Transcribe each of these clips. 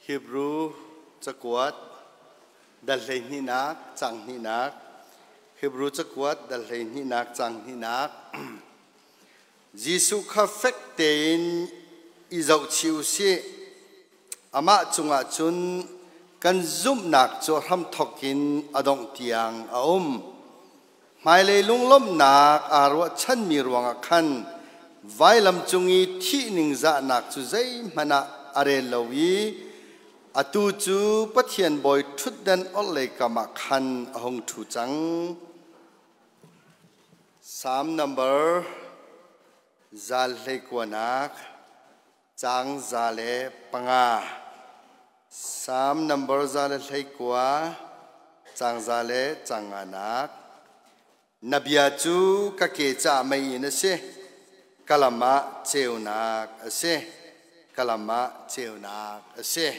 Hebrew cakuat dal 12nak cang hnihnak. Hebrew cakuat dal 12nak cang hnihnak. Jesuh kha fek tein i zohchih u sih. Amah cungah cun kan zumhnak cu hramthawk in a dongh tiang a um. Hmailei lunglawmhnak aa ruahchanmi ruangah khan vailam cung i thih ningzahnak cu zeihmanh ah a rel lo i atu cu Pathian bawi ṭhutdan orhlei kam ah khan a hung ṭhu cang. Psalm number 129, caang 105. Psalm number 119, caang za le caang nganak. Na bia cu ka ke caah meiinn a si, ka lam ah ceunak a si, ka lam ah ceunak a si.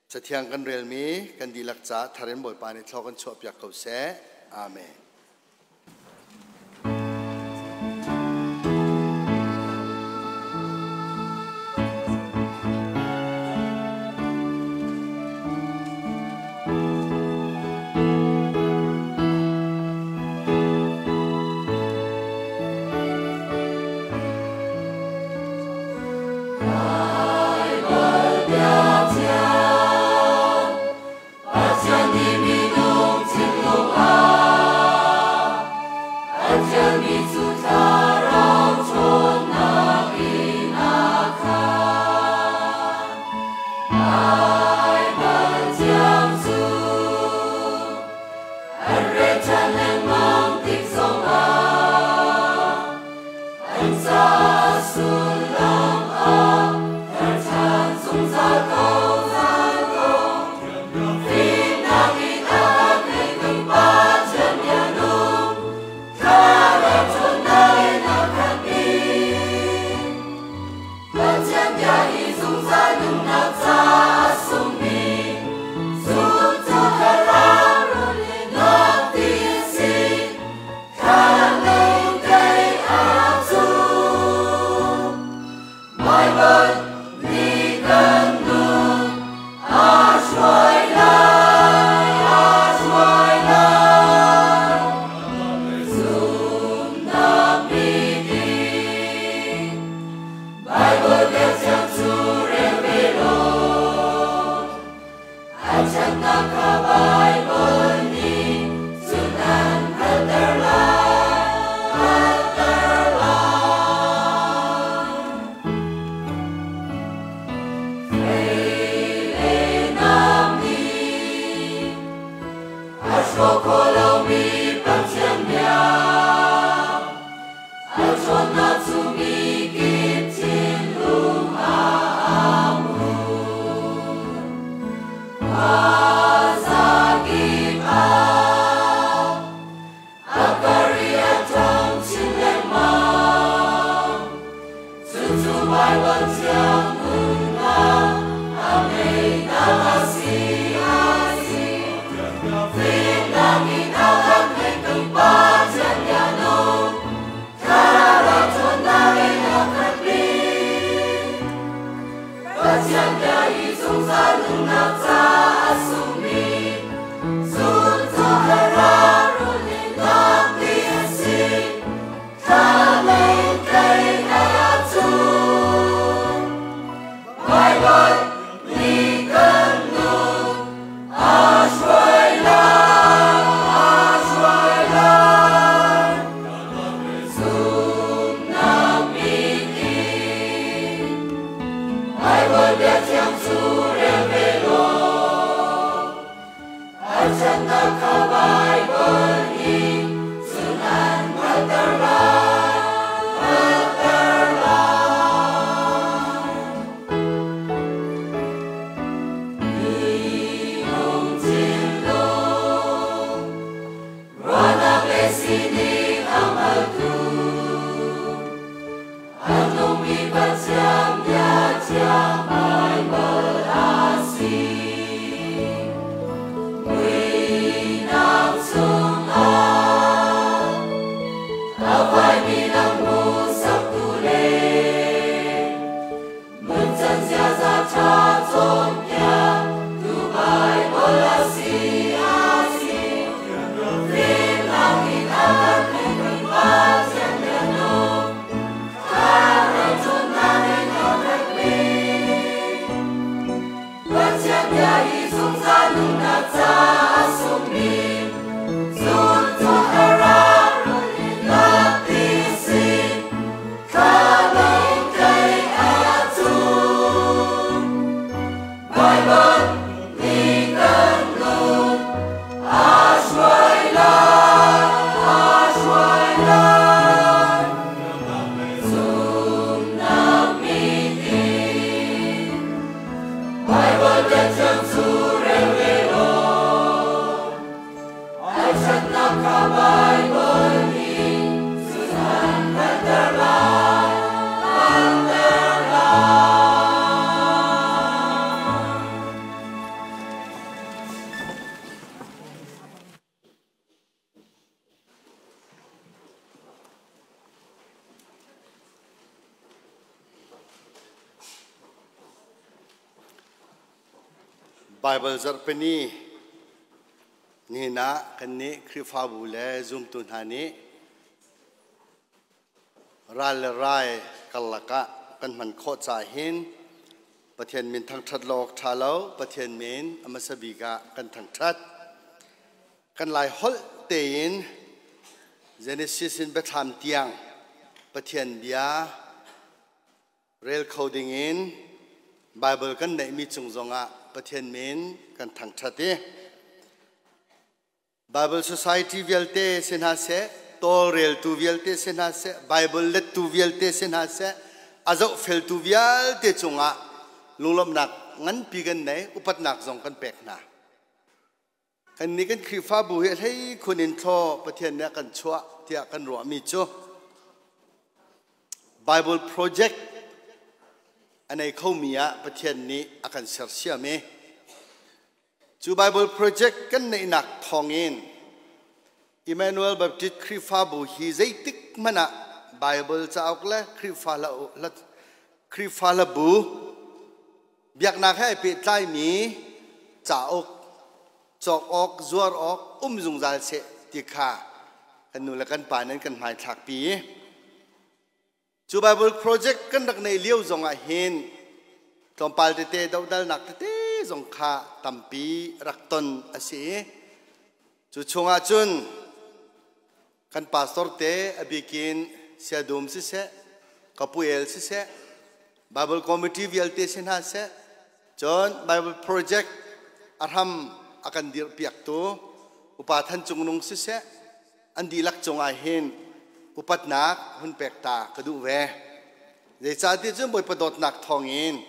Cathiang kan relmi kan dihlak caah thar in Bawipa nih thlaw kan chuahpiak ko seh. Amen. Pathian nih minung thinlung ah a ṭialmi cu thlarau ṭhawnnak in a khat. Baibal Thiang cu an rel ṭhan lengmang tik zongah an caah sullam a thar ṭhan zungzal ko. Fimnak in a kan ngeitu Pathian bia nung, thlarau ṭhawnnak in Bible zarhpini nihin ah kannih Khrihfabu le zumtu hna nih ral le rai karlak ah kan hman khawh caah hin Pathian min thangṭhat lo awk ṭha lo. Pathian min a hmasa bik ah kan thangṭhat. Kan Lai holh tein Genesis in Biathlam tiang Pathian bia rel kho dingin Baibal kan neihmi cung zongah Pathian min kan thangṭhat i Bible Society vialte si hna seh, tawlreltu vialte si hna seh, Bible lettu vialte si hna seh, a zohfeltu vialte cungah lunglawmhnak nganpi kan nei, upatnak zong kan pek hna. Kan nih kan Khrihfabu hi hlei khun in thlaw Pathian nih a kan chuah tiah kan ruahmi cu Bible project a nei khomi ah Pathian nih a kan sersiam i Cu Bible project kan neihnak thawngin Emmanuel Baptist Khrihfabu hi zeitik hmanh ah Bible cauk le Khrihfa Khrihfa hlabu biaknak he ai pehtlaimi cauk cawk awk zuar awk um zungzal seh ti kha kan nu le kan pa nan kan hmaithlak pi. Cu Bible project kan rak neih lio zongah hin tlawmpal tete dohdalnak tete zong kha tampi rak ton a si i cu chungah cun kan pastor te a bikin Siadum siseh, Kapuel siseh, Bible committee vialte si hna seh, cun Bible project a hram a kan dirhpiaktu upa Than Cung Nung siseh, an dihlak cungah hin upatnak hun pek ta ka duh ve. Zeicahtiah cun Bawipa dawtnak thawngin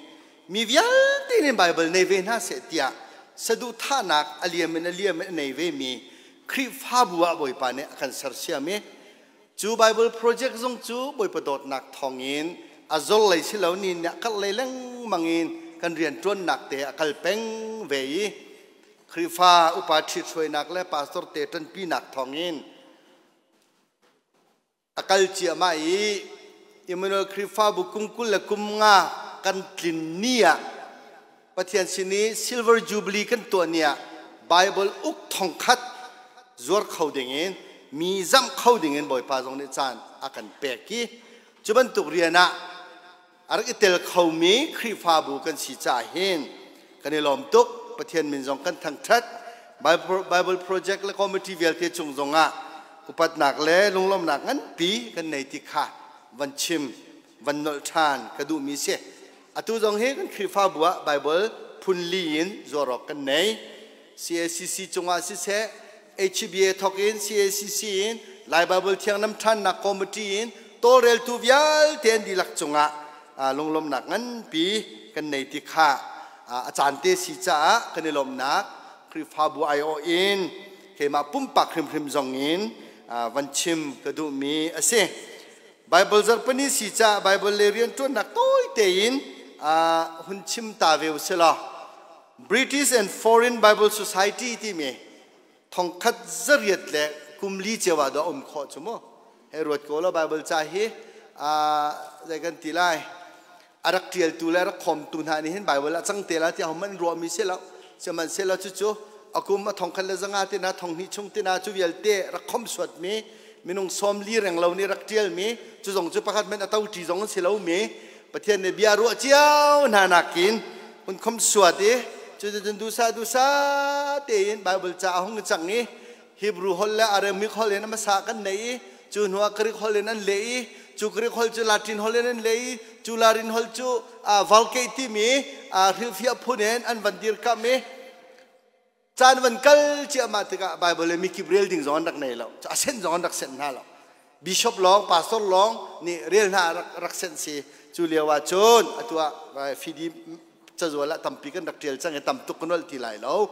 mi vialte nih Baibal nei ve hna seh tiah saduhthahnak a liam in a liam in a nei ve mi Khrihfabu ah Bawipa nih a kan sersiam i cu Bible project zong cu Bawipa dawtnak thawngin a zor lei si lo ni nih a karh lei lengmang in kan rianṭuannak te a kal peng ve i Khrihfa upa ṭhithruainak le pastor te ṭanpinak thawngin a kal ciahmah i Emmanuel Khrihfabu kum 25 kan tlin ni ah Pathian sin i Silver Jubilee kan tuah ni ah Bible uk thongkhat zuar kho dingin mi zamh kho dingin Bawipa zong nih caan a kan pek i cu bantuk rian ah a rak i tel khomi Khrihfabu kan si caah hin kan i lawm tuk. Pathian min zong kan thangṭhat. Bible project le committee vialte cung zongah upatnak le lunglawmnak nganpi kan nei ti kha van chim van nolh ṭhan ka duhmi si. Atu zong hi kan Khrihfabu ah Bible phun li in zuar awk kan nei. CACC cungah siseh, HBA thawk in CACC in Lai Bible Thiangnam ṭhannak committee in tawlreltu vialte an dihlak cungah lunglawmhnak nganpi kan nei ti kha a caan te si caah kan i lawmhnak Khrihfabu aiawh in keimah pumpak hrimhrim zong in van chim ka duhmi a si. Bible zarhpini si caah Bible le rianṭuannak tawi tein hun chim ta ve u sih law. British and Foreign Bible Society timi thongkhat zariat le kum li cio ah dah um khawh cu mu. Hei ruat ko law, Bible ca hi zei kan ti lai, a rak ṭialtu le a rak khawmtu hna nih hin Bible ah cang te la tiah hom an ruahmi si lo. Sihmanhsehlaw cucu a kum a thongkhat le zanga te na 2000 chung te na cu vialte rak khom suatmi minung 40 reng lo nih rak ṭialmi, cu zong cu pakhat men a to ṭi zong an si lomi, Pathian nih bia ruah cio hna nakin hun khom suat i cuticun dusa dusa tein Bible ca a hung cang i Hebrew holh le Aramaic holh in a hmasa kan nei i cu hnuah Greek holh in an leh i cu Greek holh cu Latin holh in an leh i cu Latin holh cu Vulgate timi hrilhfiah phun in an van dirkamh i caan van kal ciahmah tikah Bible le mikip rel ding zong an rak nei lo, a senh zong an rak senh hna lo. Bishop lawng, pastor lawng nih rel hna rak senh si. Cu lio ah cun atu ah fidi cazual ah tampi kan rak ṭial cang i tam tuk kan ol ti lai lo.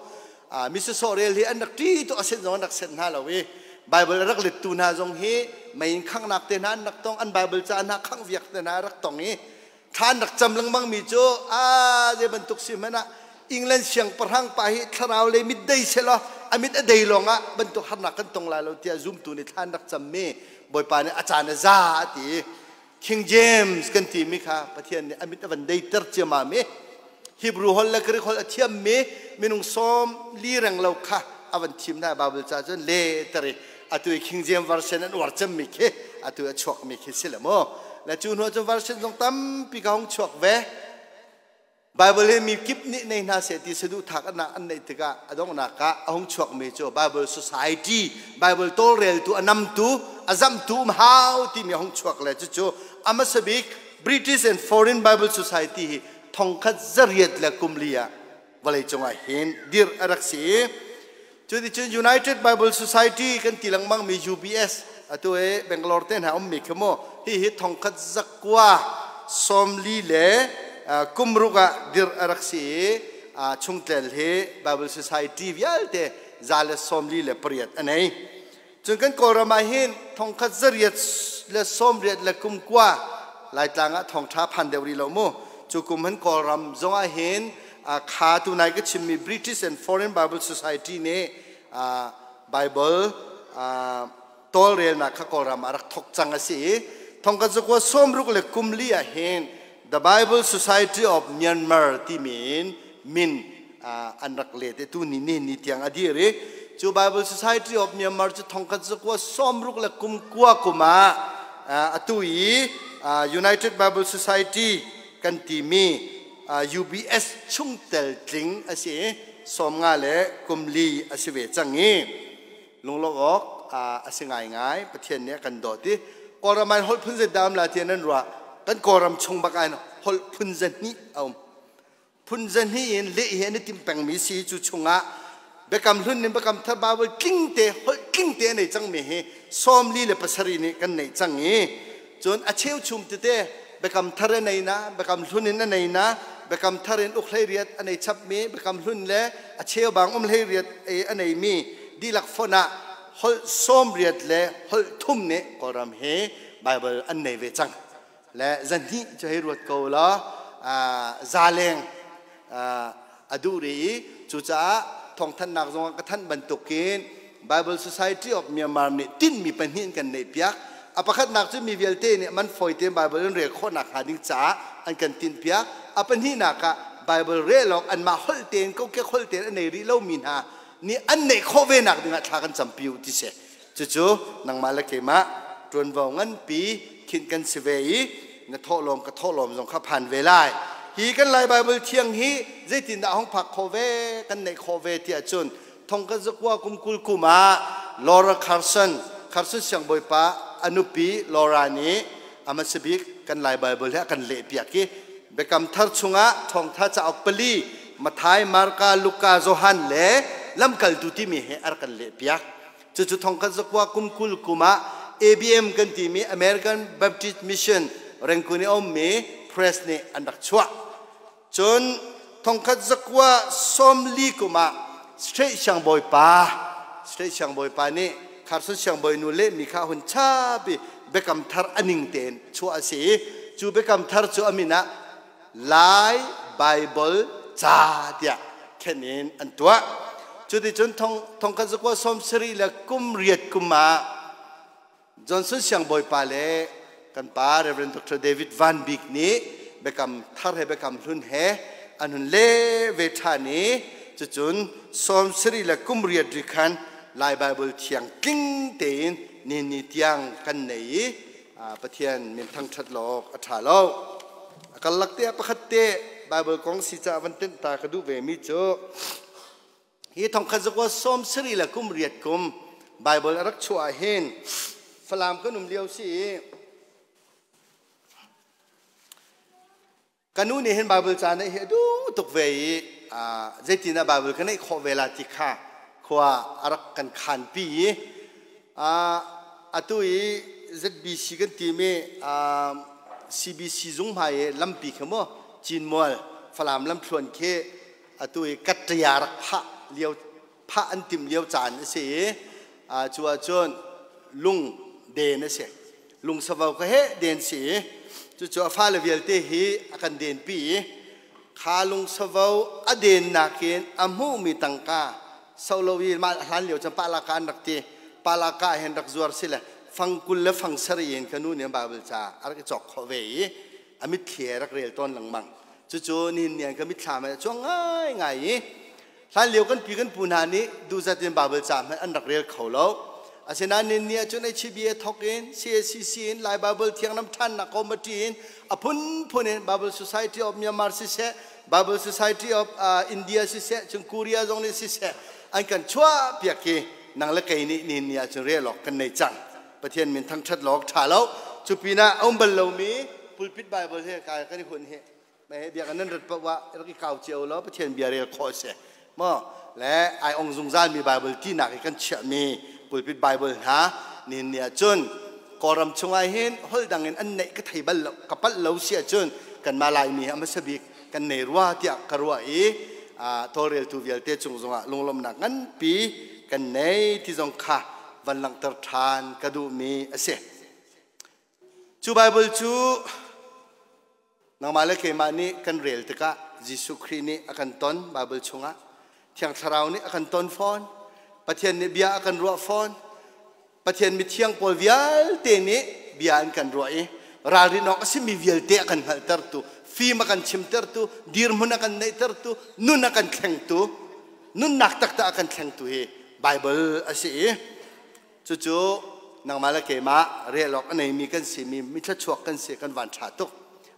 Misasawh rel hi an rak ṭi tuk, a senh zong an rak senh hna lo i Bible a rak lettu hna zong hi mei in khanghnak te hna an rak tong, an Bible ca hna khangh viak te hna rak tong i thla an rak cam lengmang mi cu a zei bantuk si hmanh ah England siangpahrang pa hi thlarau le mit dei selaw a mit a dei lawngah bantuk harnak kan tong lai lo tiah zumtu nih thla an rak cam mi Bawipa nih a caan a za a ti. King James kan timi kha Pathian nih a mit a van deiter ciamam i Hebrew holh le Greek holh a thiammi minung 40 reng lo kha a van thim hna. Bible ca cun le tari atu i King James Version an uar cemmi khi atu a chuakmi khi si le mu. Le cu hnu cun version zong tampi ka hung chuak ve. Bible hi mi kip nih nei hna seh ti saduhthak an an neih tikah a donghnak ah a hung chuakmi cu Bible Society, Bible tawlreltu, a namtu, a zamtu um hau timi a hung chuak le cucu a hmasa bik British and Foreign Bible Society hi 1840 ah vawleicung ah hin dir a rak si i cuticun United Bible Society kan ti lengmang mi UBS, atu i Bangalore te hna ummi khi mu, hihi 1946 ah dir a rak si i chungtel hi Bible Society vialte 148 a nei. Cun kan Kawlram ah hin 1889, Laitlang ah thawngṭha phan deuh rih lo mu, cu kum hin Kawlram zong ah hin kha tunai ka chimmi British and Foreign Bible Society nih Bible tawlrelnak kha Kawlram ah rak thok cang a si i 1964 ah hin The Bible Society of Myanmar timi in min an rak let i tu ni ni ni tiang a dir i cu Bible Society of Myanmar cu 1969 kum ah atu i United Bible Society kan timi UBS chungtel tling a si i 54 a si ve cang i lunglawmh awk a si ngaingai. Pathian nih a kan dawt i Kawlram ah holh phun zeidah um la ti nan ruah? Kan Kawlram chung bak ah holh phun 200 a um. Phun 200 in leh hi an i tim pengmi si. Cu chungah Biakam Hlun in Biakam Thar Bible tling te, holh tling te nei cangmi hi 47 nih kan neih cang i cun a cheuchum tete Biakam Thar a nei na, Biakam Hlun in a nei na, Biakam Thar in uk 18 a nei chapmi, Biakam Hlun le a cheubang um 18 a neimi dihlak fonh ah holh 80 le holh thum nih Kawlram hi Bible an nei ve cang. Le 200 cu hei ruat ko law, zaleng a duh ri i cucaah thawngthanhnak zong ah ka thanh bantukin Bible Society of Myanmar nih tinhmi pahnih in kan neih piak. A pakhatnak cu mi vialte nih man fawi tein Bible in rel khawhnak hnga ding caah an kan tinh piak. A pahnihnak ah Bible rel awk anmah holh tein, kokek holh tein a nei rih lomi hna nih an neih khawh ve nak dingah thla kan campi u ti si. Cucu nangmah le keimah ṭuanvo nganpi khinh kan si ve i na thawhlawm ka thawhlawm zong kha phan ve lai. Hi kan Lai Bible thiang hi zeitindah hong phak khawh ve, kan neih khawh ve tiah cun 1920 kum ah Laura Carson, Carson siangbawipa a nupi Laura nih a hmasa bik kan Lai Bible hi a kan lehpiak i Biakam Thar chungah Thawngtha cauk pali, Matthai, Marka, Luka, Johan le Lamkaltu timi he a rak kan lehpiak. Cucu 1920 kum ah ABM kan timi American Baptist Mission, Rangoon i a ummi press nih an rak chuah. Cun 1940 kum ah Strait siangbawipa, Strait siangbawipa nih Carson siangbawinu lehmi kha hun chap i Biakam Thar a ning tein chuah a si i cu Biakam Thar cu a min ah Lai Bible ca tiah khen in an tuah. Cuticun 1978 kum ah Johnson siangbawipa le kan pa Reverend Dr. David Van Bik nih Biakam Thar he Biakam Hlun he an hun le ve ṭhan i cucun 78 ri khan Lai Bible thiang tling tein ni ni tiang kan nei i Pathian min thangṭhat lo awk a ṭha lo. A karlak te ah pakhat te Bible kong si caah van tenh ta ka duh ve mi cu hi 1978 kum Bible a rak chuah ah hin Falam kan um lio si i ka nu nih hin Bible ca neih hi a duh tuk ve i zeitin ah Bible ka neih khawh ve la ti kha khua a rak kan khan pi i atu i ZBC kan timi CBC zung hmai i lampi kha mu, Cinmual Falam lamthluan khi atu i kaṭia rak phah lio, phah an timh lio caan a si i cu ahcun lung den a si, lung savo ka he den si i cucu a fale vialte hi a kan denpi i kha lung savo a dennak in a hmuhmi tangka solo i mah hlan lio cun palaka an rak ti, palaka hin rak zuar si le fang 20 le fang 70 in ka nu nih Bible ca a rak i cawk khawh ve i a mitthli he rak rel tawn lengmang. Cucu nihin ni an ka mitthlam ah cuang ngaingai i hlan lio kan pi kan pu hna nih duhzat in Bible ca hmanh an rak rel kho lo. Asinain nihin ni ahcun HBA thawk in CACC in Lai Bible Thiangnam Ṭhannak Committee in a phunphun in Bible Society of Myanmar siseh, Bible Society of India siseh, cun Korea zong nih siseh an kan chuah piak i nang le kei nih nihin ni ahcun rel awk kan nei cang. Pathian min thangṭhat lawk ṭha lo. Cu pinah a um bal lomi pulpit Bible he kai kan i hun hi mei biakinn nan rat paoh ah rak i kau cio law Pathian bia rel khawh a si. Maw le ai ong zungzal mi Bible tinak i kan chiahmi pulpit Bible hna nihin ni ahcun Kawlram chungah hin holh dang in an neih ka thei bal lo ka palh lo si ahcun kanmah Laimi hi a hmasa bik kan nei rua tiah ka ruah i tawlreltu vialte cung zongah lunglawmhnak nganpi kan nei ti zong kha van langhter ṭhan ka duhmi a si. Cu Bible cu nangmah le keimah nih kan rel tikah Jesuh Khrih nih a kan ton Bible chungah Thiang Thlarau nih a kan ton fawn Pathian nih bia a kan ruah fawn Pathian mithiang pawl vialte nih bia an kan ruah i ralrin awk a simi vialte a kan hngalhtertu fim a kan chimtertu dirhmun a kan neihtertu nun a kan thlengtu nunnak taktak a kan thlengtu hi Bible a si i Cucu nangmah le keimah rel awk a neimi kan simi mithluachuak kan si kan van ṭha tuk.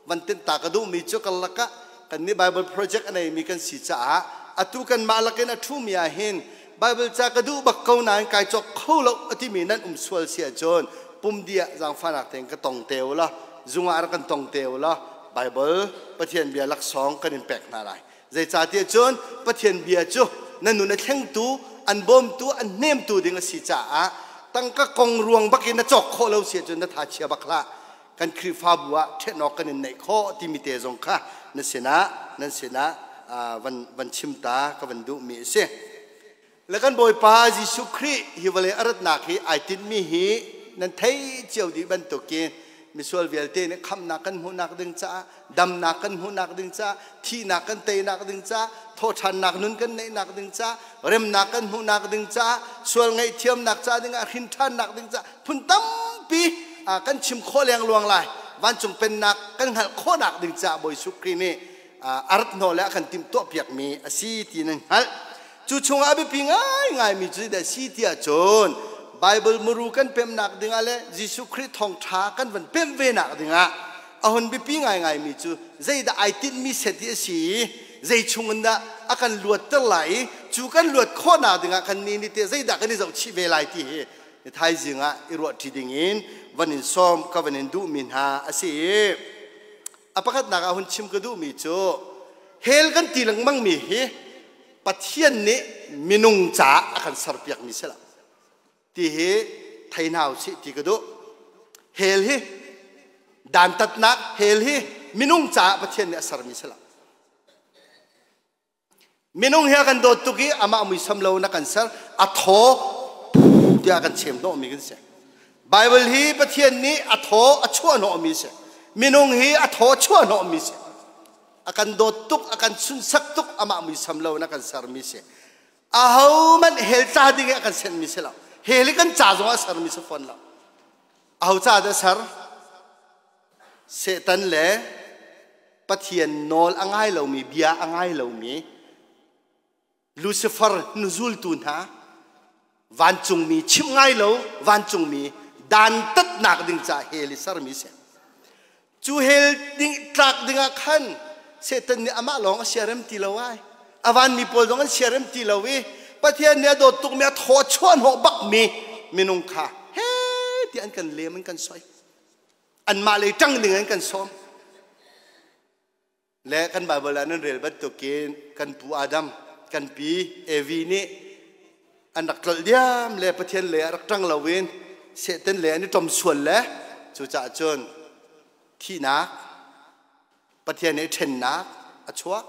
Van tinh ta ka duhmi cu kan lakah kan nih Bible project a neimi kan si caah atu kanmah lakin a ṭhumi ah hin Bible ca ka duh bak ko nain kai cawk kho lo a timi nan um sual si ahcun pum dih ah zaangfahnak tein ka tong te u law zung ah rak kan tong te u law Bible Pathian bia laksawng kan in pek hna lai. Zeicahtiah cun Pathian bia cu na nun a thlengtu, an bawmtu, an hnemtu ding a si caah tangka kong ruang bak in na cawk khawh lo si ahcun na tha chia bak hlah. Kan Khrihfabu ah ṭhen awk kan in neih khawh timi te zong kha na sinah nan sinah van van chim ta ka van duhmi a si. Le kan Bawipa Jesuh Khrih hi vawlei a ratnak hi ai tinhmi hi nan theih cio dih bantukin misual vialte nih khamhnak kan hmuhnak ding caah damnak kan hmuhnak ding caah thihnak kan teinak ding caah thawhṭhannak nun kan neihnak ding caah remnak kan hmuhnak ding caah sual ngaihthiamnak ca dingah hrinṭhannak ding caah phun tampi kan chim khawh lengluang lai vancung pennak kan hngalh khawhnak ding caah Bawi Jesuh Khrih nih a rat hnaw le a kan timhtuah piakmi a si ti nan hngalh cu chungah a biapi ngaingaimi cu zeidah si tiah cun Bible muru kan pemnak dingah le Jesuh Khrih thawngṭha kan van pem ve nak dingah a hun biapi ngaingaimi cu zeidah ai tinhmi set hi a si i zei chungin dah a kan luatter lai i cu kan luat khawhnak dingah kan nih nih teh zeidah kan i zohchih ve lai ti hi ni thaizing ah i ruah ṭi dingin van in sawm ka van in duhmi hna a si i A pakhatnak ah hun chim ka duhmi cu hell kan ti lengmangmi hi Pathian nih minung caah a kan serpiakmi si lo ti hi thei hna usih ti ka duh. Hell hi dantatnak hell hi minung caah Pathian nih a sermi si lo. Minung hi a kan dawt tuk i amah muisam lo na kan ser a thaw tiah kan chem hnawhmi kan si. Bible hi Pathian nih a thaw a chuah hnawhmi si. Minung hi a thaw chuah hnawhmi si. A kan dawt tuk, a kan sunsak tuk, amah muisam lo na kan sermi si. Aho man hell tla ding i a kan senmi si lo. Hell i kan ca zong a sermi si fawn lo. Aho ca dah ser? Satan le Pathian nawl a ngai lomi, bia a ngai lomi Lucifer hnuzultu hna vancungmi chimh ngai lo vancungmi dantatnak ding caah hell i sermi si. Cu hell ding tlak dingah khan Satan nih amah lawng a siarem ti lo ai. A vanmi pawl zong an siarem ti lo i Pathian nih a dawt tukmi a thaw chuah hnawh bakmi minung kha he ti an kan lem an kan soi. Anmah lei ṭang ding an kan sawm. Le kan Bible ah nan rel bantukin kan pu Adam, kan pi Evi nih an rak tlolh diam le Pathian lei ah rak ṭang loin Satan lei an i ṭom sual le cucaah cun thihnak Pathian nih ṭhennak a chuak.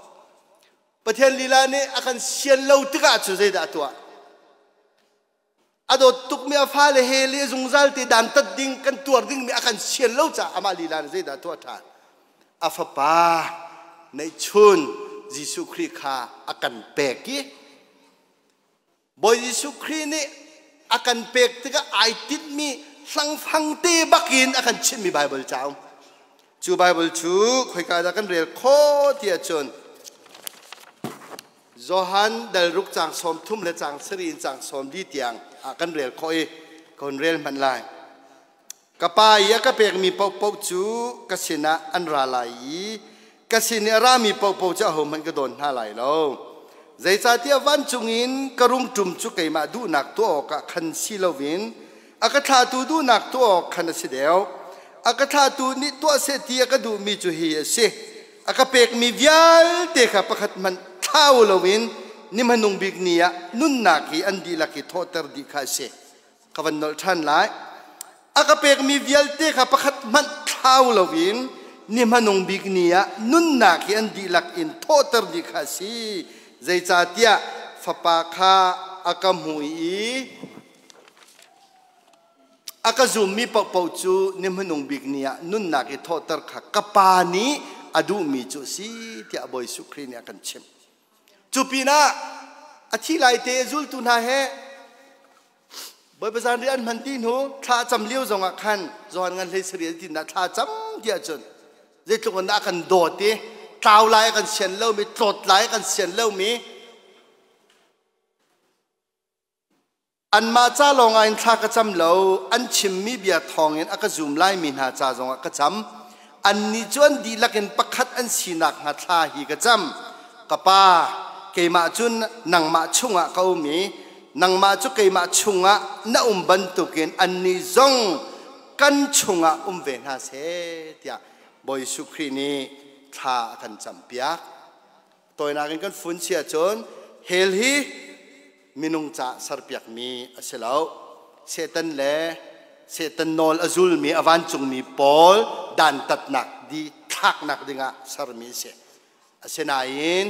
Pathian lila nih a kan sian lo tikah cun zeidah a tuah? A dawt tukmi a fale he le zungzal te dantat ding kan tuar dingmi a kan sian lo caah amah lila nih zeidah tuah ṭhan? A fapa neihchun Jesuh Khrih kha a kan pek i Bawi Jesuh Khrih nih a kan pek tikah ai tinhmi hlangfang te bakin a kan chimhmi Baibal caung. Cu Bible cu khoika dah kan rel khawh ti ahcun Johan dal ruk caang 30 le caang sarih in caang 40 tiang ah kan rel khawh i ka hun rel hmanh lai. Ka pa i a ka pekmi paohpaoh cu ka sinah an ra lai i ka sin i a rami paohpaoh cu ahohmanh ka dawn hna lai lo. Zeicahtiah vancung in ka rung ṭum cu keimah duhnak tuah awkah khan si loin a ka thlahtu duhnak tuah awk khan a si deuh. A ka thlahtu nih tuah seh ti a ka duhmi cu hi a si. A ka pekmi vialte kha pakhat hmanh thlau loin ni hmanung bik ni ah nunnak hi an dihlak i thawhter dih kha a si. Ka van nolh ṭhan lai. A ka pekmi vialte kha pakhat hmanh thlau loin ni hmanung bik ni ah nunnak hi an dihlak in thawhter dih kha a si. Zeicahtiah Fapa kha a ka hmu i a ka zummi paohpaoh cu ni hmanung bik ni ah nunnak i thawhter kha ka Pa nih a duhmi cu a si tiah Bawi Jesuh Khrih nih a kan chimh. Cu pinah a thi lai te zultu hna he Bawipa zanriah an hman ti hnu thla cam lio zongah khan Johan ngan hlei sarih tin dah thla cam ti ahcun zeitluk in dah a kan dawt i tlau lai a kan sian lomi tlawt lai a kan sian lomi anmah ca lawngah in thla ka cam lo an chimmi bia thawngin a ka zum laimi hna ca zongah ka cam annih cu an dihlak in pakhat an sinak hnga thla hi ka cam ka pa keimah cu nangmah chungah ka um i nangmah cu keimah chungah na um bantukin annih zong kan chungah um ve hna seh tiah Bawi Jesuh Khrih nih thla a kan campiak. Tawinak in kan fun si ahcun hell hi minung ca serpiakmi a si lo. Satan le Satan nawl a zulmi a vancungmi pawl dantatnak di thlaknak dingah sermi a si. Asinain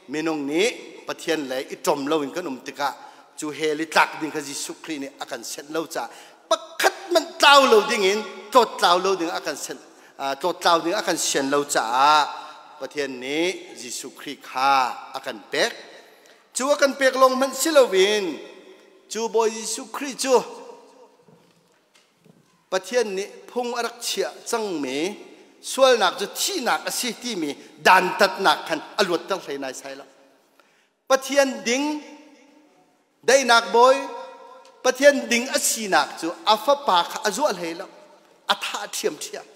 minung nih Pathian le i ṭom loin kan um tikah cu hell i tlak ding kha Jesuh Khrih nih a kan senh lo caah pakhat hmanh tlau lo dingin tlawt tlau lo ding a kan senh tlawt tlau ding a kan sian lo caah Pathian nih Jesuh Khrih kha a kan pek. Cu a kan pek lawng hmanh si loin cu Bawi Jesuh Khrih cu Pathian nih phung a rak chiah cangmi sualnak cu thihnak a si timi dantatnak khan a luatter hlei naisai lo. Pathian ding daihnak bawi Pathian ding a sinak cu a fapa kha a zuah hlei lo a thah ṭhiamṭhiam.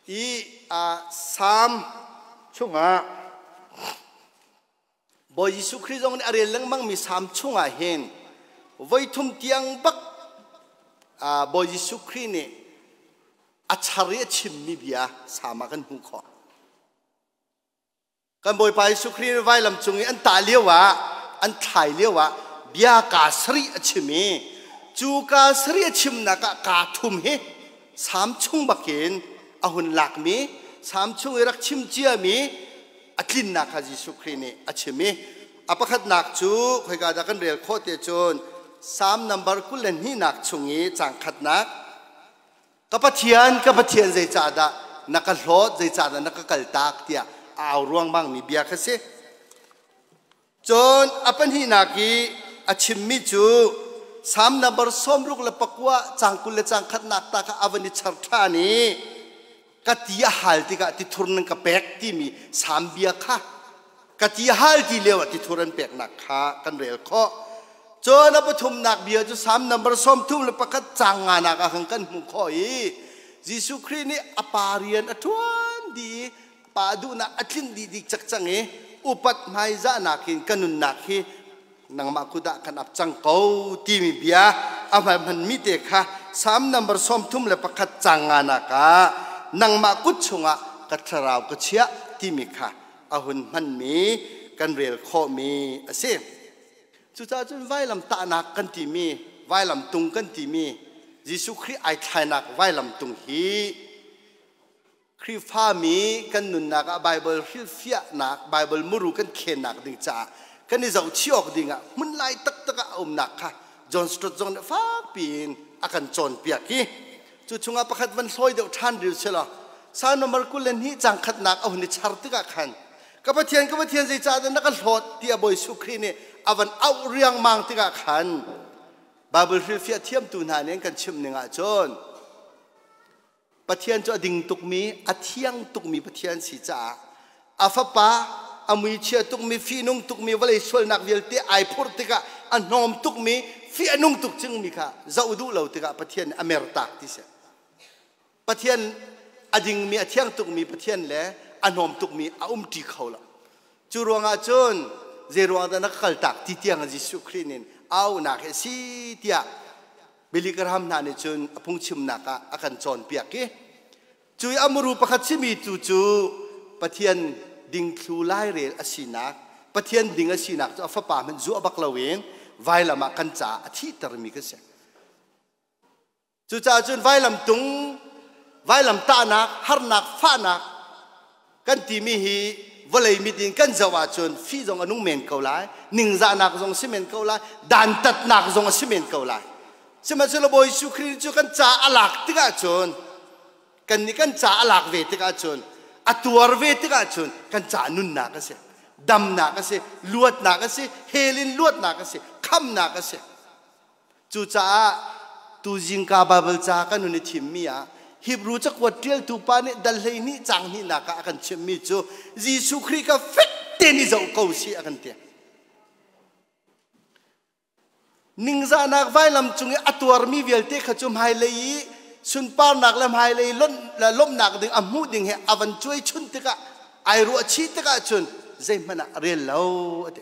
I Salm chungah Bawi Jesuh Khrih zong nih a rel lengmangmi Salm chungah hin voithum tiang bak Bawi Jesuh Khrih nih a char i a chimmi bia Salm ah kan hmuh khawh. Kan Bawipa Jesuh Khrih vailam cung i an tah lio ah an thlai lio ah bia kaa sarih a chim i cu kaa sarih a chimnak ah kaa thum hi Salm chung bakin a hun lakmi Salm chung i rak chim ciami a tlinnak kha Jesuh Khrih nih a chim i a pakhatnak cu khoika dah kan rel khawh te cun Salm number 22nak chung i caang khatnak Ka Pathian, ka Pathian, zeicahdah na ka hlawt, zeicahdah na ka kaltak tiah a au ruangmangmi bia kha si. Cun a pahnihnak i a chimmi cu Salm number 69 caang 20 le caang khatnak ta kha a van i char ṭhan i ka ti a hal tikah tithur nan ka pek timi Salm bia kha ka ti hal ti lio ah tithur an peknak kha kan rel khawh. Cun a pathumnak bia cu Salm number 31 caang nganak ah khan kan hmuh khawh i Jesuh Khrih nih a pa rian a ṭuan dih i pa duhnak a tlinh dih dih cak cang i upat hmaizahnak in ka nunnak hi nangmah kut ah kan ap cang ko timi bia a hmanmi te kha Salm number 31 caang nganak ah nangmah kut chungah ka thlarau ka chiah timi kha a hun hmanmi kan rel khawhmi a si. Cucaah cun vailam tahnak kan timi, vailam tung kan timi, Jesuh Khrih ai thlainak vailam tung hi Khrihfami kan nunnak ah Baibal hrilhfiahnak, Baibal muru kan khennak ding caah kan i zohchih awk ding ah hmun lai taktak ah a umnak kha John Stott zong nih fakpi in a kan cawnpiak hi. Cu chungah pakhat van hlawi deuh ṭhan ril selaw Salm number 22 caang khatnak a hun i char tikah khan ka Pathian ka Pathian zeicahdah na ka hlawt tiah Bawi Jesuh Khrih nih a van auh riangmang tikah khan Bible hrilhfiah thiamtu hna nih an kan chimh ning ahcun Pathian cu a ding tukmi, a thiang tukmi Pathian si caah a fapa a muichia tukmi, fihnung tukmi, vawlei sualnak vialte ai phurh tikah a hnawm tukmi, fih a nung tuk cingmi kha zoh duh lo tikah Pathian nih a mertak ti si. Pathian a dingmi, a thiang tukmi Pathian le a hnawm tukmi a um ṭi kho lo. Cu ruangah cun zei ruang dah na ka kaltak ti tiang Jesuh Khrih nin aunak hi a si tiah Billy Graham hna nih cun a phungchimnak ah a kan cawnpiak i cu i a muru pakhat simi tu cu Pathian dingthlu lairel a sinak, Pathian ding a sinak cu a fapa hmanh zuah bak loin vailam ah kan caah a thihtermi kan si. Cucaah cun vailam tung, vailam tahnak, harnak, fahnak kan timi hi vawlei mit in kan zoh ahcun fih zong a nung men ko lai, ningzahnak zong si men ko lai, dantatnak zong a si men ko lai. Sihmanhsehlaw Bawi Jesuh Khrih cu kan ca a lak tikah cun, kan nih kan ca a lak ve tikah cun, a tuar ve tikah cun kan ca nunnak a si, damnak a si, luatnak a si, hell in luatnak a si, khamnak a si. Cucaah tu zingka Baibal ca kan hun i thimmi ah Hebrew cakuat ṭialtu pa nih dal 12 caang hnihnak ah a kan chimhmi cu Jesuh Khrih kha fek tein i zoh ko sih a kan ti. Ningzahnak vailam cung i a tuarmi vialte kha cu hmailei i sunparnak le hmailei lawmhnak ding a hmuh ding he a van cuai chun tikah ai ruah chih tikah cun zeihmanh ah a rel lo a ti.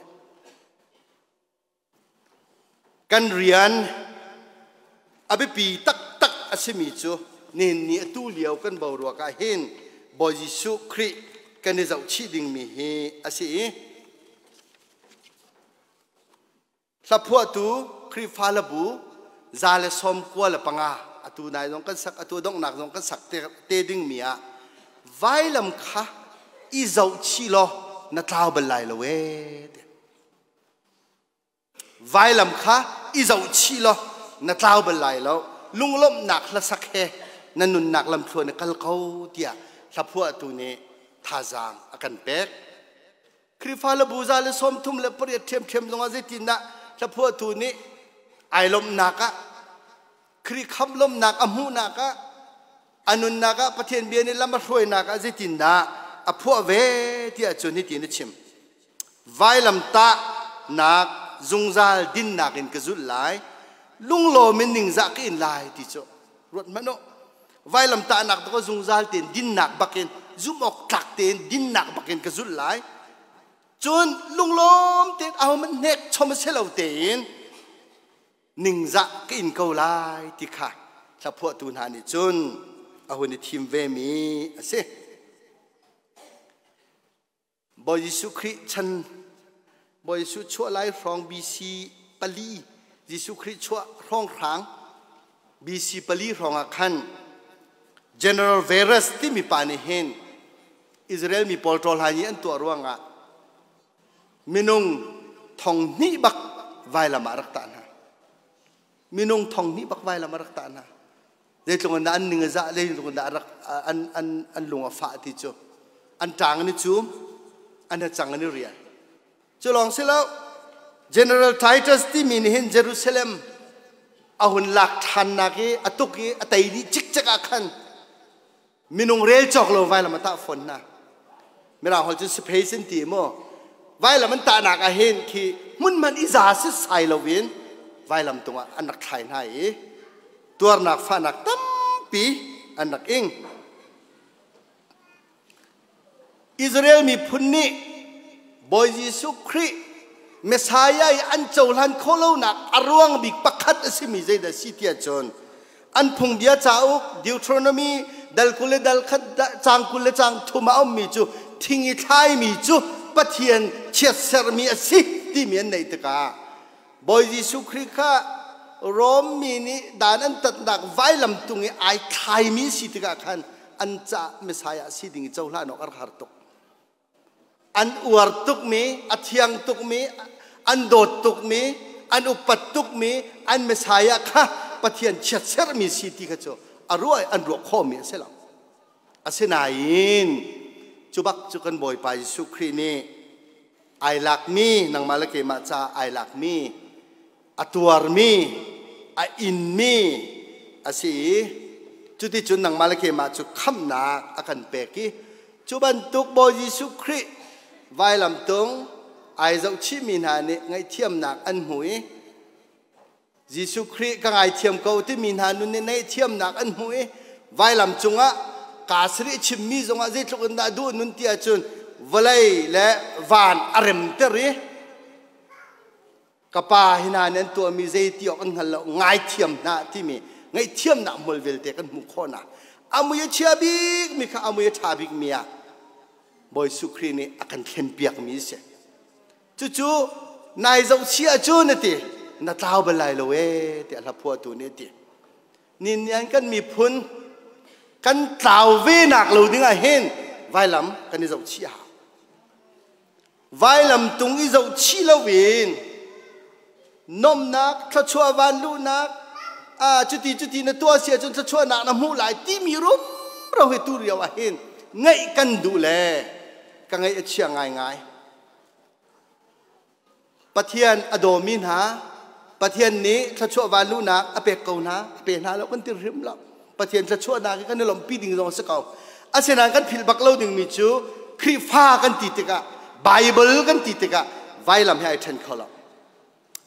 Kan rian a biapi taktak a simi cu nihin ni atu lio kan boruak ah hin Bawi Jesuh Khrih kan i zohchih dingmi hi a si i hlaphuahtu Khrihfa labu 195 atu nai zong kan sak, atu donghnak zong kan sak te dingmi ah vailam kha i zohchih law na tlau bal lai lo ee. Vailam kha i zohchih law na tlau bal lai lo. Lunglawmhnak hlasak he na nunnak lamthluan i kal ko tiah hlaphuahtu nih thazaang a kan pek. Khrihfa le bu 138 ṭhiamṭhiam zongah zeitindah hlaphuahtu nih ai lawmhnak ah Khrih khamh lawmhnak a hmuhnak ah a nunnak ah Pathian bia nih lam a hruainak ah zeitindah a phuah ve tiah cun hitin a chim. Vailamtahnak zungzal dinnak in ka zulh lai, lunglawm in ningzah ka in lai ti cu ruat hmanh u. Vailamtahnak to zungzal tein dinnak bakin zumh awk tlak tein dinnak bakin ka zulh lai. Cun lunglawm tein ahohmanh hnek chom a si lo tein ningzah ka in ko lai ti kha hlaphuahtu hna nih cun a hun i thim vemi a si. Bawi Jesuh Khrih chan Bawi Jesuh chuah lai hrawng BC 4, Jesuh Khrih chuah hrawng hrang BC 4 hrawng ah khan General Verus timi pa nih hin Israel mi pawl ṭawl hai an tuah ruangah minung 2000 bak vailam ah rak tah hna. Minung 2000 bak vailam ah rak tah hna. Zeitluk in dah an ning a zah, zeitluk in dah rak an an an lung a fah ti cu an ṭang an i cum, an hacang an i rial. Cu lawng si lo, General Titus timi nih hin Jerusalem a hun lak ṭhannak i a tuk i a tei dih cikcek ah khan minung rel cawk lo vailam a tah fawn hna. Mirang holh cun space an ti maw? Vailam an tahnak ah hin khi hmunhman i za setsai loin vailam tungah an rak thlai hna i tuarnak fahnak tampi an rak ing. Israel miphun nih Bawi Jesuh Khrih Messiah i an cohlan khawh lonak a ruang bik pakhat a simi zeidah si tiah cun an phungbia cauk Deuteronomy dal 20 le dal khat caang 20 le caang thum a ummi cu thing i thlaimi cu Pathian chiatsermi a si timi an neih tikah Bawi Jesuh Khrih kha Rom mi nih dan an tatnak vailam tung i ai thlaimi si tikah khan an caah Messiah si ding i cohlan awk a rak har tuk. An uar tukmi, a thiang tukmi, an dawt tukmi, an upat tukmi, an Messiah kha Pathian chiatserhmi si ti kha cu a ruah an ruah khawhmi a si lo. Asinain cu bak cu kan Bawipa Jesuh Khrih nih ai lakmi, nangmah le keimah caah ai lakmi, a tuarmi, a inmi a si i Cuticun nangmah le keimah cu khamhnak a kan pek i cu bantuk Bawi Jesuh Khrih vailam tung ai zohchihmi hna nih ngaihthiamnak an hmu i Jesuh Khrih ka ngaithiam ko timi hna nun nih ngaihthiamnak an hmu i vailam cungah kaa sarih chimmi zongah zeitluk in dah duh nun ti ahcun vawlei le van a remter i ka pa hi hna nih an tuahmi zei ti awk an hngal lo, ngaithiam hna timi ngaihthiamnak hmual vialte kan hmuh khawh na. A mui a chia bik mi kha a mui a ṭha bik mi ah Bawi Jesuh Khrih nih a kan thlenpiak mi a si. Cucu nai zoh chia cu na ti, na tlau bal lai lo ee tiah hla phuahtu nih a ti. Nin nian kan miphun kan tlau ve nak lo ding ah hin vailam kan i zoh chih a hau. Vailam tung i zoh chih loin nomnak, thluachuah vanluhnak, a cuti cuti na tuah si ahcun thluachuahnak na hmuh lai timi rumro hi tu rio ah hin ngaih kan duh le ka ngaih a chia ngaingai. Pathian a dawmi hna, Pathian nih thluachuah vanluhnak a pek ko hna, a pe hna lo kan ti hrim lo. Pathian thluachuahnak hi kan i lawmhpi ding zong a si ko. Asinain kan philh bak lo dingmi cu Khrihfa kan ti tikah, Bible kan ti tikah vailam he ai ṭhen kho lo.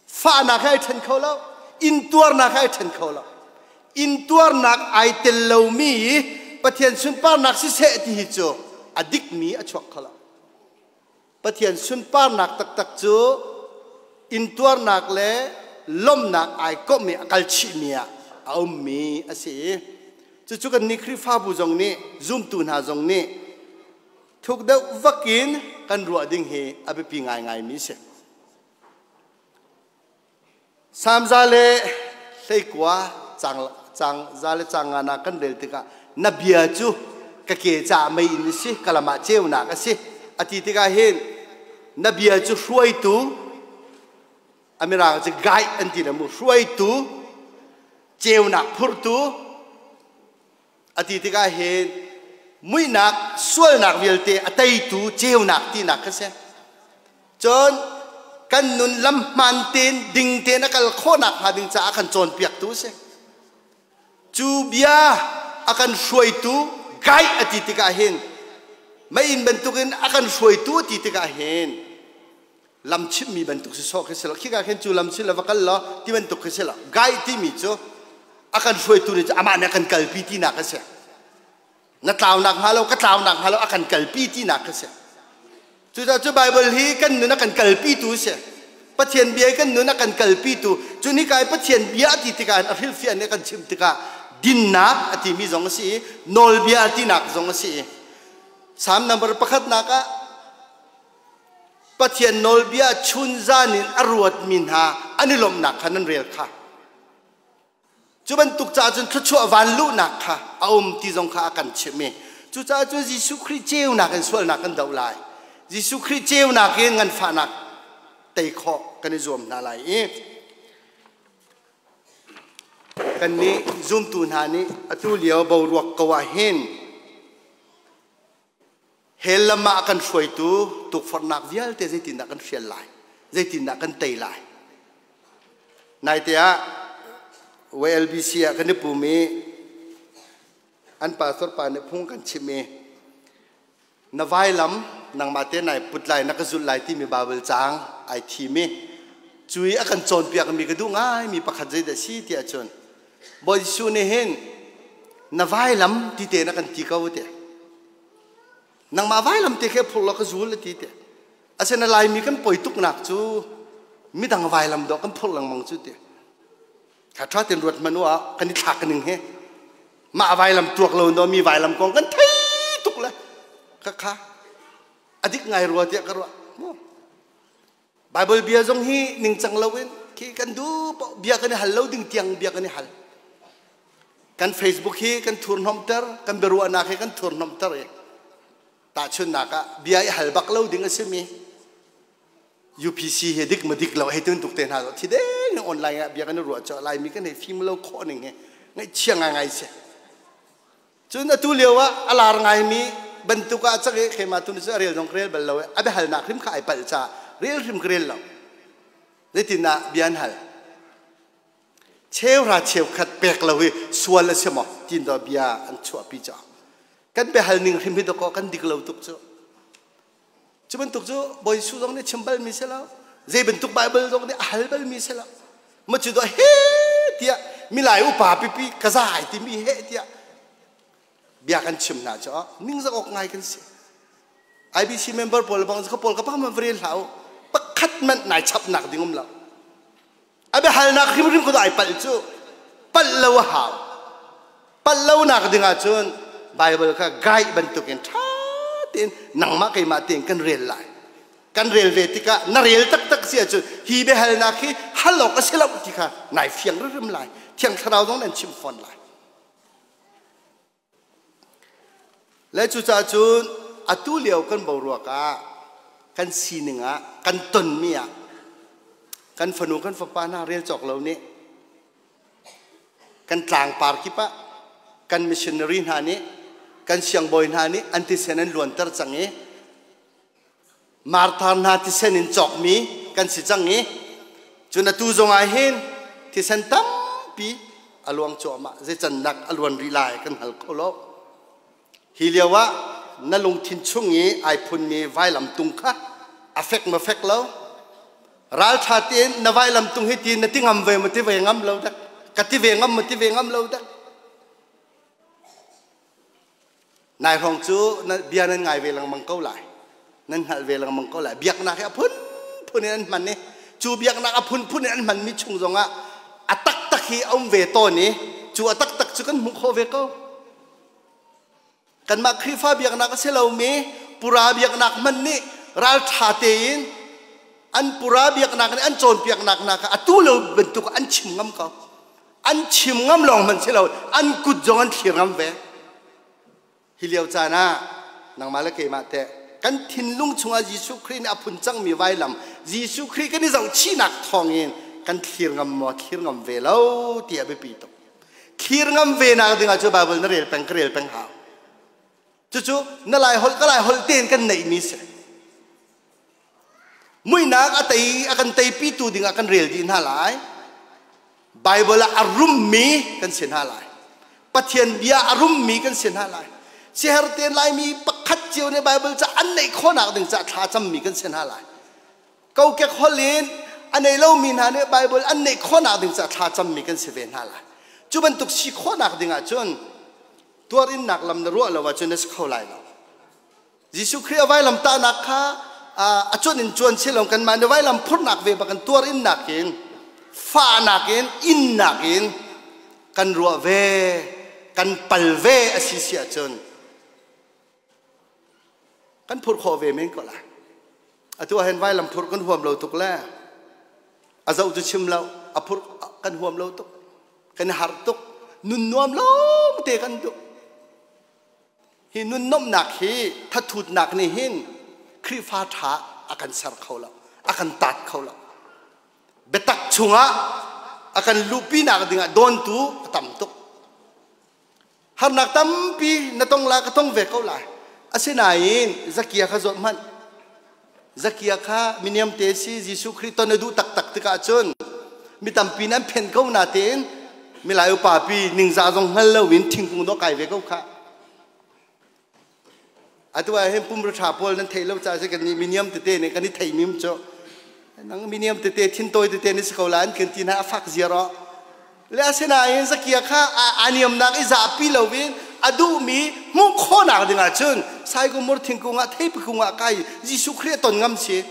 Fahnak he ai ṭhen kho lo. Intuarnak he ai ṭhen kho lo. Intuarnak ai tel lomi Pathian sunparnak siseh ti hi cu a dikmi a chuak kho lo. Pathian sunparnak taktak cu intuarnak le lawmhnak ai komh i a kal chihmi ah a ummi a si i cucu kan nih Khrihfabu zong nih, zumtu hna zong nih thuk deuh vak in kan ruah ding hi a biapi ngaingaimi a si. Salm 119 caang za le caang nga nak kan rel tikah, na bia cu ka ke caah meiinn a si, ka lam ah ceunak a si, a ti tikah hin na bia cu hruaitu, a mirang cu guide an ti na mu, hruaitu, ceunak phurtu a ti tikah hin muihnak, sualnak vialte a teitu ceunak tinak kha si. Cun kan nun lam hmaan tein, ding tein a kal khawhnak hnga ding caah a kan cawnpiaktu a si. Cu bia a kan hruaitu, guide a ti tikah hin, meiinn bantukin a kan hruaitu a ti tikah hin lam chimhmi bantuk si sawh khi si lo. Khika khin cu lam si lo, va kal law ti bantuk khi si lo. Guide timi cu a kan hruaitu nih cu amah nih a kan kalpi tinak a si. Na tlaunak hnga lo, ka tlaunak hnga lo a kan kalpi tinak kha si. Cucaah cu Bible hi kan nun a kan kalpitu si. Pathian bia kan nun a kan kalpitu. Cu ni kai Pathian bia a ti tikah a hrilhfiah nih a kan chimh tikah dinnak a timi zong a si i nawlbia tinak zong a si i Salm number pakhatnak ah Pathian nawlbia chunzan in a ruatmi hna an i lawmhnak kha nan rel kha. Cu bantuk caah cun thluachuah vanluhnak kha a um ti zong kha a kan chimh i cucaah cun Jesuh Khrih ceunak in sualnak kan doh lai. Jesuh Khrih ceunak in nganfahnak tei khawh kan i zuam hna lai i kannih zumtu hna nih atu lio boruak ko ah hin Hell lam ah a kan hruaitu tukforhnak vialte zeitindah kan hrial lai? Zeitindah kan tei lai? Naite ah YLBC ah kan i pum i an pastor pa nih phung kan chimh i na vailam nangmah te nai put lai, na ka zulh lai timi Bible caang ai thim i cu i a kan cawnpiakmi ka duh ngaimi pakhat zeidah si tiah cun Bawi Jesuh nih hin na vailam ti te na kan ti ko te. Nangmah vailam te khi phur law ka zul ti te. Asina Laimi kan poi tuknak cu midang vailam dawh kan phur lengmang cu te. Kha tha ten ruat manu ah kan i thlak ning he mah vailam tuak lo no mi vailam kong kan thei tuk le kha kha adik ngai rua tiah ka ruah. Bible bia zong hi ningcang loin khi kan duh bia kan i hal lo ding tiang bia kan i hal. Kan Facebook hi kan thurhnawmter, kan biaruahnak hi kan thurhnawmter i tahchunhnak ah bia i hal bak lo ding a simi UPC hi dik ma dik lo hei tun tuk te hna thi deng online ah bia kan i ruah cu Laimi kan hei fim lo khawh ning hi ngaihchia ngaingai si. Cun atu lio ah a lar ngaimi bantuk ah cak i khema tu cu a rel zong ka rel bal lo i a biahalnak hrim kha ai palh caah rel hrim ka rel lo. Zeitindah bia an hal? Cheuhra cheukhat pek lo hi sual a si maw tin do bia an chuahpi cu. Kan biahal ning hrim hi dawkaw kan dik lo tuk cu. Cu bantuk cu Bawi Jesuh zong nih chim balmi si lo. Zei bantuk Bible zong nih a hal balmi si lo. Ma cu do he tiah milai upa pipi ka zai timi he tiah bia kan chim hna cu ningzak awk ngai kan si. IBC member pawl bang ka pawl ka pang man vrel hlah u. Pakhat man nai chap nak ding um lo. A biahalnak hrimhrim ko ai palh cu. Palh lo a hau. Palh lo nak ding ahcun Bible kha guide bantukin ṭha tein nangmah keimah tein kan rel lai. Kan rel ve tikah na rel taktak si ahcun hi biahalnak hi hal awk a si lo ti kha nai fiang rimrim lai. Thiang Thlarau zong nan chim fawn lai. Le cucaah cun atu lio kan boruak ah kan sining ah kan tonmi ah kan fanu kan fapa hna rel cawk lo nih kan tlangpar kip ah kan missionary hna nih kan siangbawi hna nih an thisen an luanter cang i marthar hna thisen in cawkmi kan si cang i cun atu zong ah hin thisen tampi a luang cuahmah, zeicannak a luan rih lai kan hngal kho lo. Hi lio ah na lungthin chung i ai phunmi vailam tung kha a fek ma fek lo? Ralṭha tein na vailam tung hi ti na ti ngam ve ma ti ve ngam lo dak? Ka ti ve ngam ma ti ve ngam lo dak? Nai hrawng cu na bia nan ngai ve lengmang ko lai, nan hngalh ve lengmang ko lai. Biaknak hi a phunphun in an hman i cu biaknak a phunphun in an hmanmi chung zongah a taktak hi a um ve tawn i cu a taktak cu kan hmuh khawh ve ko. Kanmah Khrihfa biaknak a si lomi pura biaknak hmanh nih ralṭha tein an pura biaknak nih an cawnpiaknak hna kha atu lo bantuk an chim ngam ko. An chim ngam lawng hmanh si lo, an kut zong an thlir ngam ve. Hi lio caan ah nangmah le keimah teh kan thinlung chungah Jesuh Khrih nih a phun cangmi vailam Jesuh Khrih kan i zohchihnak thawngin kan thlir ngam maw, thlir ngam ve lo ti a biapi tuk. Thlir ngam ve nak ding ah cu Bible na rel peng, ka rel peng hau. Cucu na lai holh ka lai holh tein kan neihmi si. Muihnak a tei a kan teipitu ding ah kan rel dih hna lai. Bible ah a rummi kan si hna lai. Pathian bia a rummi kan si hna lai. Siher tein Laimi pakhat cio nih Bible ca an neih khawhnak ding caah thla cammi kan si hna lai. Kokek holh in a nei lomi hna nih Bible an neih khawhnak ding caah thla cammi kan si ve hna lai. Cu bantuk si khawhnak ding ahcun tuarinnak lam na ruah lo ahcun na si kho lai lo. Jesuh Khrih a vailam tahnak kha a cuan in cuan si lo, kanmah nih vailam phurnak ve bak in tuarinnak in fahnak in innak in kan ruah ve, kan pal ve a si si ahcun kan phurh khawh ve men ko lai. Atu ah hin vailam phurh kan huam lo tuk le a zoh cu chim lo, a phurh kan huam lo tuk, kan har tuk, nun nuam lawng te kan duh. Hi nun nuamhnak hi thathutnak nih hin Khrihfa ṭha a kan ser kho lo, a kan taat kho lo. Biatak chungah a kan luhpinak dingah dawntu a tam tuk. Harnak tampi na tong la, ka tong ve ko lai. Asinain Zakia kha zawt hmanh. Zakia kha miniam te si. Jesuh Khrih ton a duh taktak tikah cun mi tampi nan phen ko na tein milai upa pi ningzah zong hngal lo in thingkung dawh kai ve ko kha. Atu ah hin pumra ṭha pawl nan theih lo caah si kan nih miniam tete nih kan i thei mim cu nang miniam tete thintawi tete ni si ko la an kan ti hna, a fak ziar aw le. Asinain Zakia kha a niamnak i zahpi loin a duhmi hmuh khawhnak dingah cun saikumur thingkung ah, theipi kung ah kai Jesuh Khrih a ton ngam si.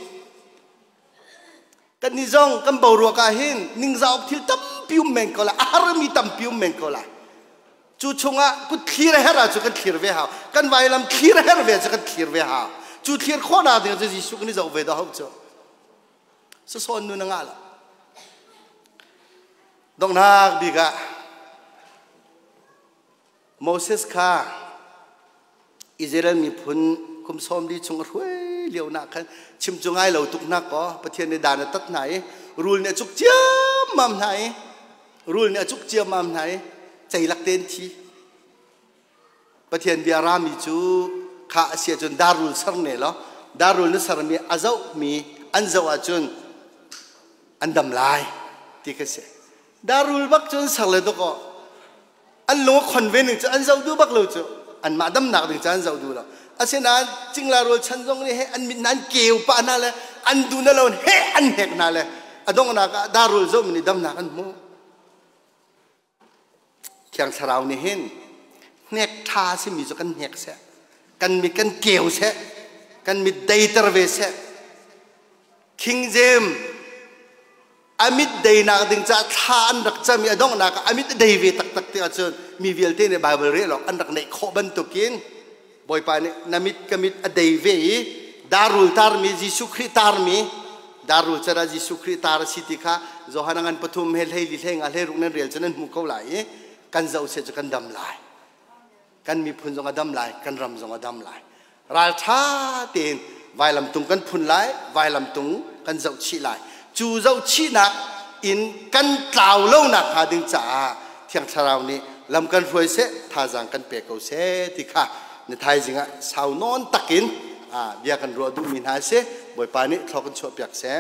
Kan nih zong kan boruak ah hin ningzah awk thil tampi um men ko la, a harmi tampi um men ko la. Cu chungah kut thlir a herh ahcun kan thlir ve hau, kan vailam thlir a herh ve cu kan thlir ve hau. Cu thlir khawhnak ding cu Jesuh kan i zoh ve dah hau cu sasawn nu na ngah lo. Donghnak bik ah Moses kha Israel miphun kum 40 chung a hruai lio nak khan chim cu ngai lo tuk nak kaw Pathian nih dan a tat hna i rul nih a cuk ciammam hna i rul nih a cuk ciammam hna i ceilak tein thi. Pathian bia rami cu kha a si ahcun darrul ser ne law darrul na sermi a zohmi an zoh ahcun an dam lai ti kha si. Darul bak cu an ser le dawkaw an lung a khon ve ning cu an zoh duh bak lo cu. Anmah damnak ding cu an zoh duh lo. Asinain cingla rual chan zong nih he an mit hna an keu pah hna le an duh na lo he an hnek hna le a donghnak ah darul zohmi nih damnak an hmuh. Thiang Thlarau nih hin hnek ṭha a simi cu kan hnek seh, kan mit kan keu seh, kan mit deiter ve seh. King James a mit deinak ding caah thla an rak cam i a donghnak ah a mit a dei ve taktak ti ahcun mi vialte nih Baibal rel awk an rak neih khawh bantukin Bawipa nih na mit ka mit a dei ve i darul tarmi Jesuh Khrih tarmi darul car ah Jesuh Khrih tar a si ti kha Johan a ngan pathum he hlei li hlei nga hlei ruk nan rel cu nan hmu ko lai i kan zoh se cu kan dam lai. Kan miphun zong a dam lai, kan ram zong a dam lai. Ralṭha tein vailamtung kan phun lai, vailamtung kan zoh chih lai. Cu zoh chihnak in kan tlau lonak hnga ding caah Thiang Thlarau nih lam kan hruai seh, thazaang kan pe ko seh ti kha na thaizing ah sau nawn takin bia kan ruah duhmi hna a si. Bawipa nih thlawk kan chuahpiak seh.